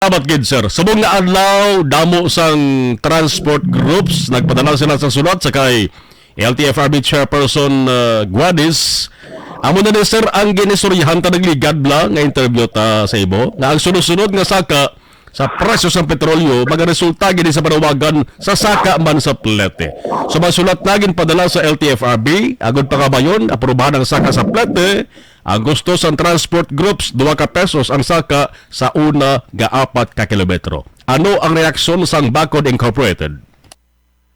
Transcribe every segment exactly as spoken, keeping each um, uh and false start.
Salamat gid, sir. Subong nga adlaw, damo sang transport groups nagpadala sila sa sulat sa kay L T F R B Chairperson, uh, Guadis. Amo na ni, sir, ang ginistoryahan ta nagligad lang nga interview ta sa imo, nga ang sunod-sunod nga saka sa presyo sa petrolyo magaresulta gid sa panawagan sa saka man sa plete. So, masulat na ginpadala sa L T F R B, agud pangabayon, aprubahan ang saka sa plete. Ang gusto sang transport groups, duha ka pesos ang saka sa una nga apat ka kilometro. Ano ang reaksyon sang Bacod Incorporated?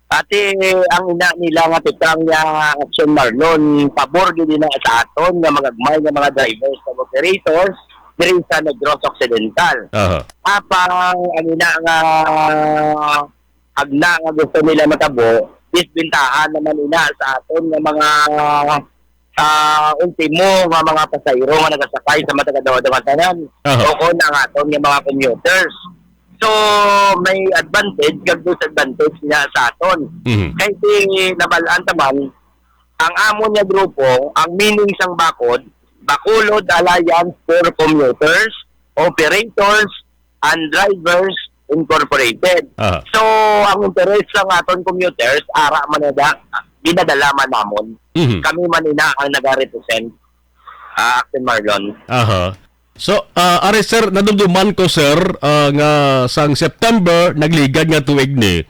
Ati, ang ina nila nga tikang nga aksyon, Marlon, pabor gid na sa aton nga magagmay nga mga drivers ug operators diri sa Negros Occidental. Aha. Apang ang ina nga agna nga gusto nila matabo, disbentahan naman ina sa aton nga mga, ah, ultimo nga mga pasahero nga nagasakay sa mga taga-Dawat-Dawatanan Aha. o kon ang aton nga mga commuters. So, may advantage kag disadvantage niya sa aton. Mhm. Kay si nabal-an ta man, ang amon nga grupo, ang meaning sang Bacod, Bacolod Alliance for Commuters, Operators, and Drivers Incorporated. Aha. So, ang interes sang aton commuters, ara man na da, ginadala man namon. Mhm. Kami man ina ang nagarepresent, ah, Action Marlon. Aha. So, ah, ari, sir, nadumduman ko, sir, ah, nga sang September nagligad nga tuig ni,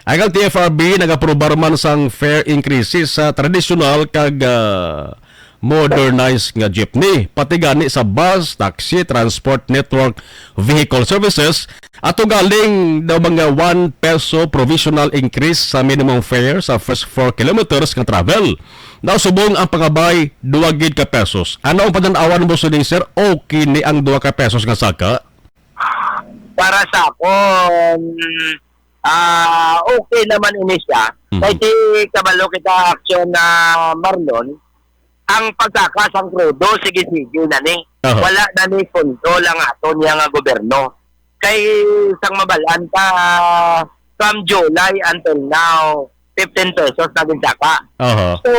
ang L T F R B nagaprobar man sang fare increases sa tradisyonal kag, ah, modernized nga jeepney, pati gani sa bus, taxi, transport network, vehicle services, ato galing daw mga one peso provisional increase sa minimum fare sa first four kilometers nga travel. Nausubong ang pangabay, duwa gid ka pesos. Ano ang panan-awan mo sini, sir? Okay ni ang duwa ka pesos nga saka? Para sa akon, ah, okay naman ini siya. Mhm. Kay di kabalo kita, Action, na Marlon, ang pagsaka sang krudo, sige-sige na ni. Aha. Wala na ni kontrol ang aton niya nga gobyerno. Kay sang mabal-an ta, from July until now, fifteen pesos na ginsaka. Aha. So,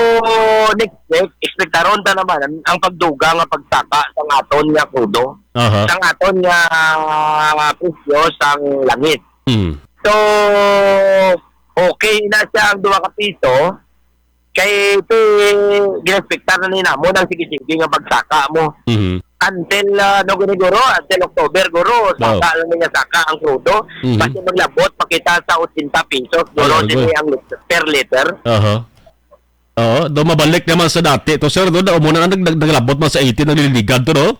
next week, ekspektaron ta naman ang, ang pagdugang nga pagsaka sang aton nga krudo, Aha. sang aton nga, ah, presyo sang langis. Mm. So, okay na siya ang duha ka piso, kay ti, ginaspektar na ni namon ang sige-sige nga pagsaka mo. Mhm. Until, ah, ano gini, guro? Until October, guro, Oo. saka lang niya saka ang krudo. Mhm. Basta maglabot, pakita sa eighty pesos, guro, Oo, sini guro. ang lit-, per liter. Aha. Oo, daw mabalik naman sa dati to, sir, no? Daw muna na nag-, nag-, naglabot man sa eighty, nagliligad to, no?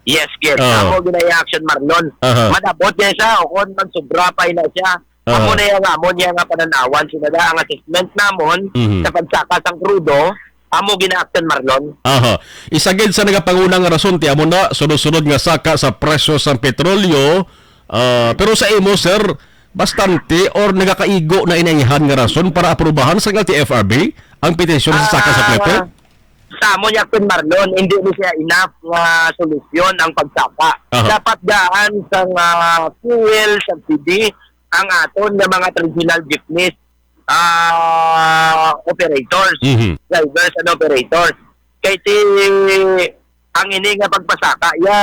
Yes, yes. Oo. Amo ginaya, Action Marlon. Aha. Madabot niya siya, o kung magsubra pa na siya. Aha. Amo na yung amo niya nga pananawan, sila na ang assessment namon Mhm. sa pagsaka sang krudo, amo gina-, Action Marlon. Aha. Isa gid sa nagapanguna nga rason, ti amo na, sunod-sunod nga saka sa presyo sang petrolyo. Ah, pero sa imo, sir, bastante or nagakaigo na inaihan nga rason para aprubahan sa L T F R B ang petisyon sa saka sa Ah, plete? Sa amo niya, Kun Marlon, hindi ni siya enough nga solusyon ang pagsaka. Aha. Dapat daan sa nga fuel subsidy ang aton nga mga traditional jeepneys, ah, operators, Mhm. drivers and operators. Kay ti, ang ini nga pagpasaka, ya,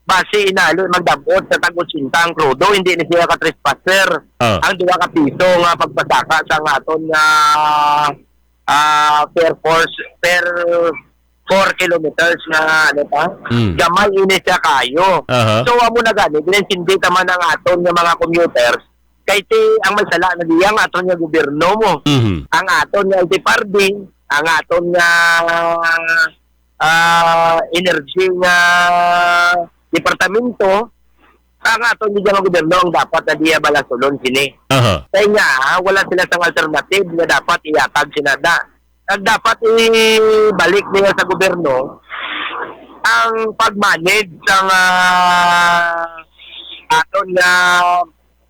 basi inali magdab-ot sa tag-otsinta ang krudo, hindi ni siya ka-trespasser Ah. ang duha ka piso nga pagpasaka sa nga aton nga, ah, per force, per four kilometers nga, ano pa? Mm. Gamay ini siya kayo. Aha. So, amo na gani, ginintindi ta man ang aton nga mga commuters, kay ti, ang may sala na diya ang aton nga gobyerno mo. Mhm. Ang aton nga L T F R B, ang aton nga, ah, energy nga departamento, ang aton nga gobyerno ang dapat na diya balasulon sini. Aha. Kay nga, wala sila sang alternative nga dapat ihatag sila na. Ang dapat ibalik nila sa gobyerno ang pag-manage sang, ah, aton nga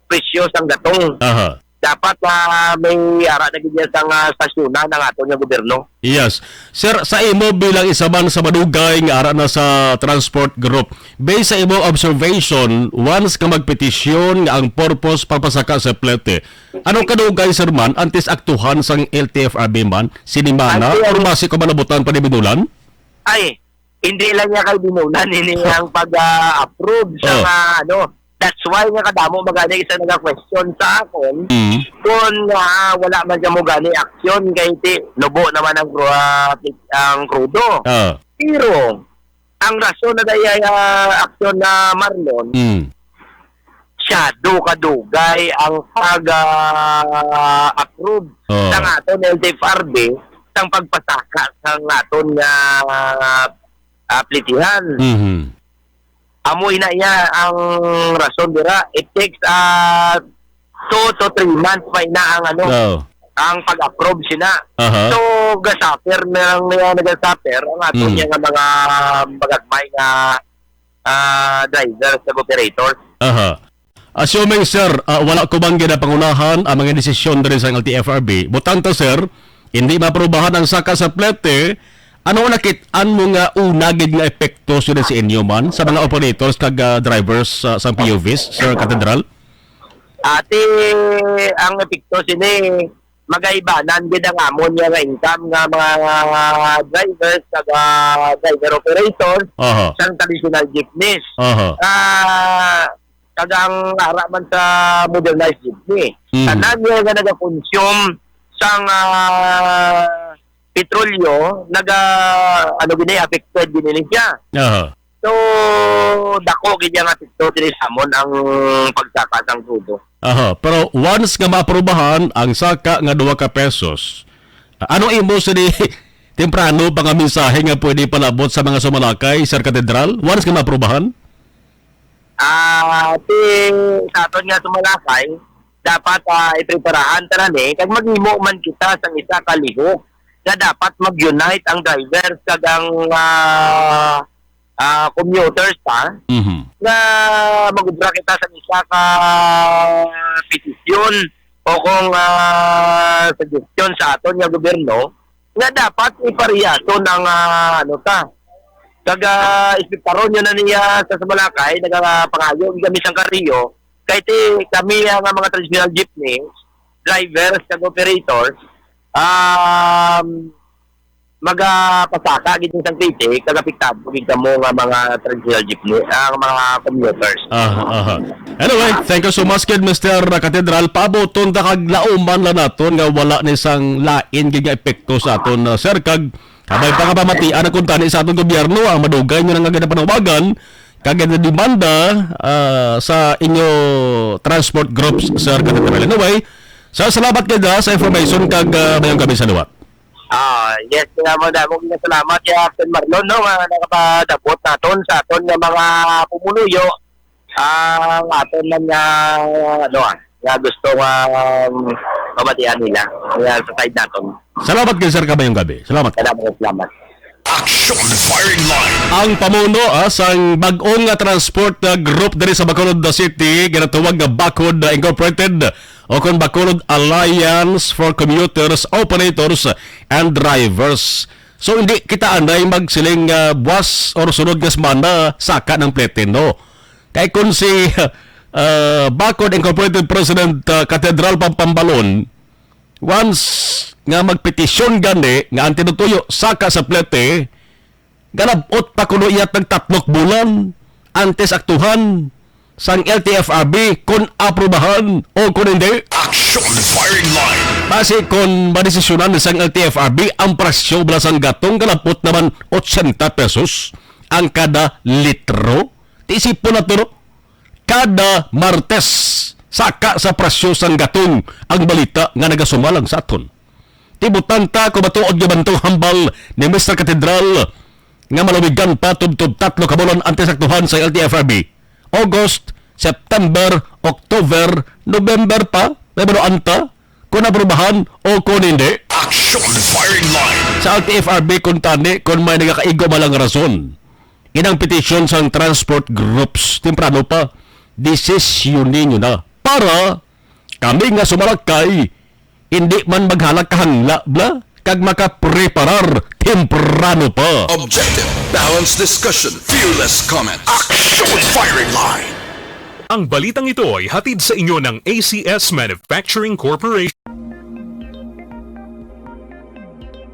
presyo sang gatong. Aha. Dapat, ah, may ara na gid niya sang, ah, stasyonan ang aton nga gobyerno. Yes. Sir, sa imo bilang isa man sa madugay nga ara na sa transport group, based sa imo observation, once ka magpetisyon nga ang purpose pagpasaka sa plete, ano kadugay, sir, man, antes aktuhan sang L T F R B man, sinimana, Antes or ang basi ko manabutan pa ni Binulan? Ay, hindi lang niya kay Binulan, ini ang pag, ah, approve sa Oh. mga, ano, That's why nga kadamo magani isa naga-question sa akon Mm. kung, ah, wala man kamo gani aksyon kay ti nubo naman ang kru-, ah, ang krudo. Ah. Pero ang rason na dayay, ah, aksyon na Marlon, Mm. siyado kadugay ang pag, ah, approve Oh. sang aton L T F R B sang pagpasaka sang aton nga, ah, plitihan. Mhm. Amo ina iya ang rason dira. It takes, ah, two to three months pa ina ang ano, Oh. ang pag-approve sina. Aha. So, ga-suffer na lang niya, naga-suffer ang ato Mm. niya nga mga magagmay nga, ah, drivers, nga operators. Aha. Assuming, sir, ah, wala ko bang ginapangunahan ang mga desisyon diri sa L T F R B, butang ta, sir, hindi maaprubahan ang saka sa plete, ano ang nakit-an mo nga una gid nga epekto sud sa inyo man, sa mga operators kag, ah, drivers sa, sa P U Vs, Sir Cathedral? Ati, ang epekto sini, magaibanan gid ang amon nga, nga income nga mga drivers kag, ah, driver operators Aha. sang traditional jeepneys. Aha. Ah, kag ang ara man sa modernized jeepney. Mhm. Tanan nga, nga nagakonsume sang, ah, petrolyo, naga, ano gini, affected gini ni siya. Aha. So, dako gid nga epekto sini sa amon ang pagsaka sang krudo. Aha, pero once nga maaprubahan ang saka nga duha ka pesos, ano imo sini temprano pa nga mensahe nga pwede palabot sa mga sumalakay, Sir Cathedral? Once nga maaprubahan? Ah, ti, sa aton nga sumalakay, dapat, ah, ipreparahan ta na ni, kag maghimo man kita sang isa ka lihok nga dapat mag-unite ang drivers kag ang, ah, ah, commuters pa, Mhm. nga mag-obra kita sang isa ka petisyon o kung, ah, suggestion sa aton nga gobyerno nga dapat iparehason ang, ah, ano ta. Kag, ah, espetaron nyo na niya sa sumalakay, nagapangayo kami sang kariyo, kay ti kami, ah, nga mga traditional jeepney drivers kag operators, um, magapasaka gid sang plete, kag apektado gid kamo nga mga traditional jeepney, ang mga commuters. Aha, aha. Anyway, thank you so much gid, Mister Cathedral. Paabuton ta kag lauman lang naton nga wala ni sang lain gid nga epekto sa aton, uh, sir, kag kabay pa nga pamatian na kuntani sa aton gobyerno ang madugay nyo na nga ginapanawagan kag ginademanda, ah, sa inyo transport groups, Sir Cathedral. Anyway, sa salamat gid, ah, sa information kag, ah, mayong gabi sa liwat. Ah, yes, kaya mo damo nga salamat kay Captain Marlon, no, nga nakapadabot naton sa aton nga mga pumuluyo ang aton man nga, ano, ah, nga gusto nga, um, pamatian nila nga sa side naton. Salamat kay sir, kamayong gabi. Salamat. Salamat, salamat. Action Firing Line. Ang pamuno, ah, sang bag-ong nga transport, ah, group diri sa Bacolod City, ginatawag nga Bacod, ah, Incorporated, o kon Bacolod Alliance for Commuters, Operators, and Drivers. So, hindi kita anay magsiling, ah, buwas or sunod nga semana, saka ng plete, no? Kay kung si, ah, Bacod Incorporated President, ah, Cathedral Pampambalon, once nga magpetisyon gani nga ang tinutuyo saka sa plete, galabot pa kuno iya tag tatlok bulan antes aktuhan sang L T F R B kon aprubahan o kon hindi. Action Firing Line. Basi kon madesisyonan sang L T F R B ang presyo bala sang gatong, galabot naman ochenta pesos ang kada litro. Ti isipon nato, no? Kada Martes, saka sa presyo sang gatong ang balita nga nagasumalang sa aton. Ti butang ta kung matuod nga bantog hambal ni Mister Cathedral nga malawigan pa tubtob tatlo ka bulan antes aktuhan sa L T F R B. August, September, October, November pa, may baluan ta kung aprubahan o kung hindi. Action Firing Line. Sa L T F R B, kung tani, kung may nagakaigo man lang rason, inang petisyon sang transport groups, temprano pa, desisyon ninyo na. Para kami nga sumalakay, hindi man maghalak kahangla, bla, kag makapreparar temprano pa. Objective, balanced discussion, fearless comment. Action Firing Line. Ang balitang ito ay hatid sa inyo ng A C S Manufacturing Corporation.